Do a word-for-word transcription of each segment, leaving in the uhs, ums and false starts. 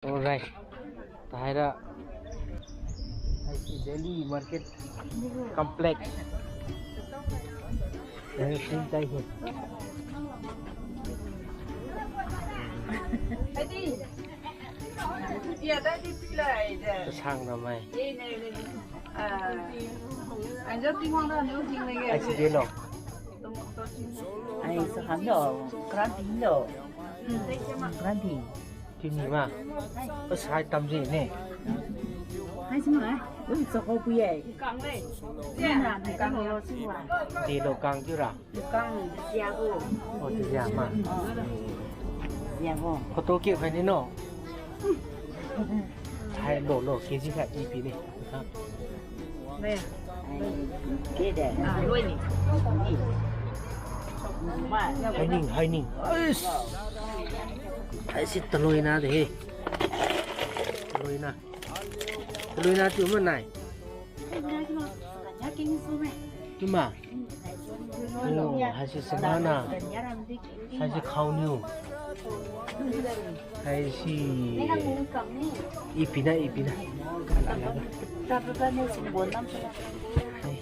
Alright. Tahaira. Haisi Delhi Market Complex. Haisi tai hi. Sang na mai. Haisi de lo. Ai, sa kham lo. Kran ting lo. Kran ting. Tini ma. Asai tam ji ne. Hai sima. Ui, sa ko pu ye. Ni na, ni kang lo si wa. Di lo kang ju ra. Kang sia ko. Oh, di ya ma. Sia ko. Photo ke khai ni no. Hai lo lo, K G khai ipi ni. Ha. Hai. Ke de. Ah, loi ni. Ni. Hai ning, hai ning. Ais. Haisi taloi na de he. Taloi na. Taloi na tu ma nai. Tu ma. Oh, haisi samana. Haisi khao niu. Haisi. Ipi na, ipi na. Hai.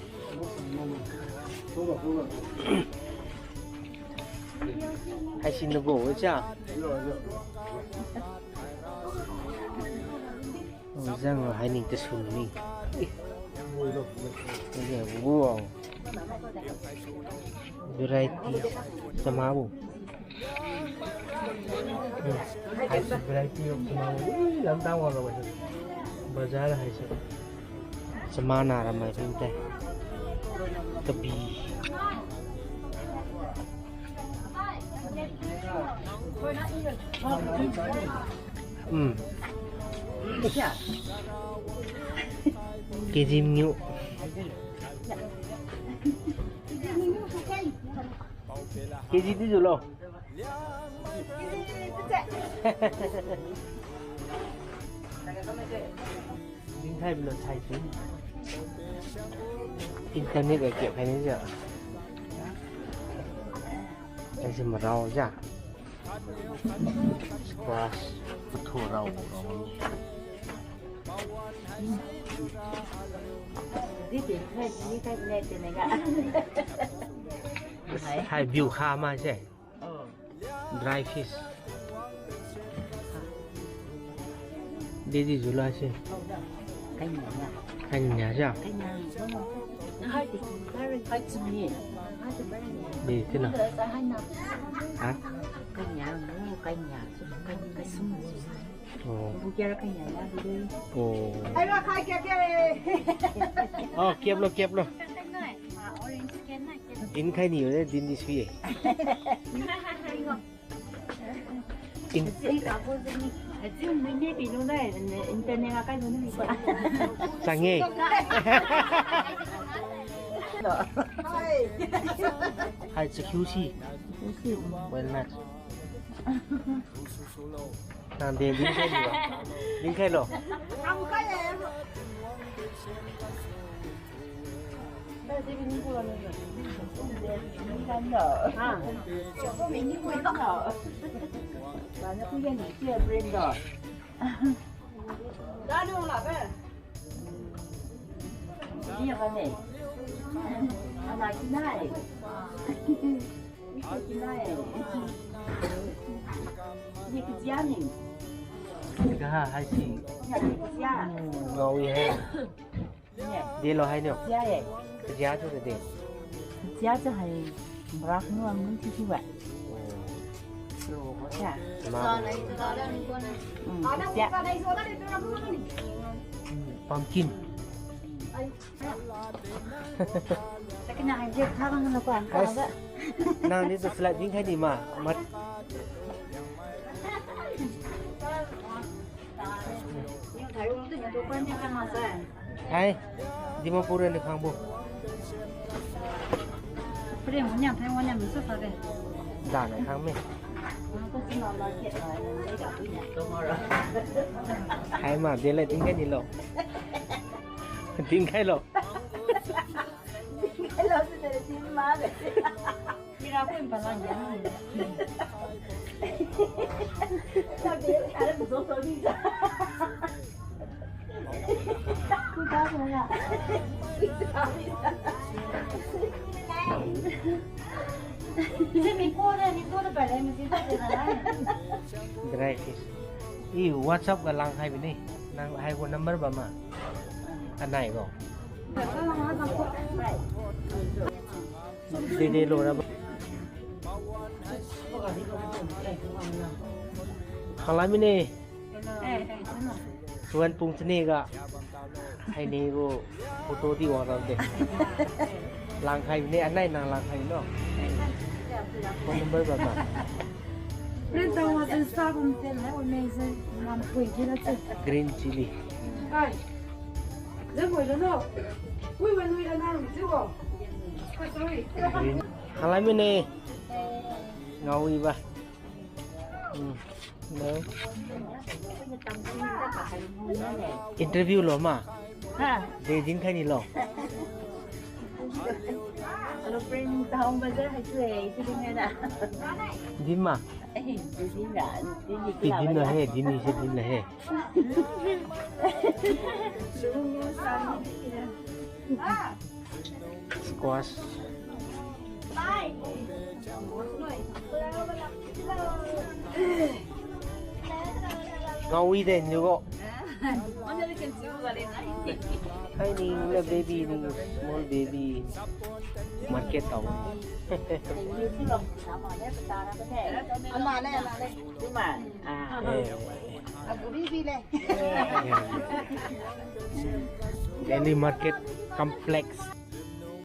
Haisi nagu cha. Zang hai ning tasun ni. Wow. Variety chama bu. Hmm. Haisi variety of chama bu. Ui, lam tang wang lo. Bazar haisi. Chama na ramai pun tai. Kabi. Hmm. K G mangiu. K G di julo. Dinkhai bilo sai si. Internet ga kiap khai ni ja. Haisi marao ja. Squash, pathu rao, rao. Hai biu kha ma se. Dry fish. Didi jula se. Kainya ja. Di tina. Ha? Oh. Oh. Oh, kiap lo, kiap lo. Dinkhai ni yo, din di sui ye. In- Chang e. Hai, chakhiu si. Well, match. Nang de dinkhai lo. Dinkhai lo. Ga haisi. Ngawi hai. Delo hai nio. Kajia tu de. Kajia tu hai. Brak nu ang mun titi ba. Oh. Kajia. Ma. Hmm, kajia. Pumpkin. Takina hai je thang na ko ang ka ba. Nang ni tu slide ding khai di ma. Mat. Hai, Dimapur ni khangbo. Da na khang me. Hai ma, de le dingkhai ni lo. Dingkhai lo. Dingkhai lo, si de ding ma de. Kira pun palang ya. Dry fish. I WhatsApp ga langkhai bine. Nang haibo number bam ma? Anai bo. Dede lo ra ba. Khalai mine. Suan pung chine ga. Haini gu photo di wang ra de. Langkhai ne, anai nang langkhai no. Phone number ba ba. Rin tang wa zan sa bam ten hai, wa mei zan nam pui ki na zan. Green chili. Hai. Zan moi lo no. Ui, wa nui la na ru zi wo. Sorry. Green. Halai mine. Ngawi ba. Hmm. Hello. Interview lo ma? Ha. De din khai ni lo. Hello, friend, town bazar hai tu eh, tu din hai na. Din ma? Eh, tu din na, tu din. Ti din na he, din ni se din na he. Squash. Ngawi de niu go. Hai ni le baby ni, small baby. Market tao. Ama le, ama le. Ima. Ah. Eh. Abu bibi le. Delhi Market Complex.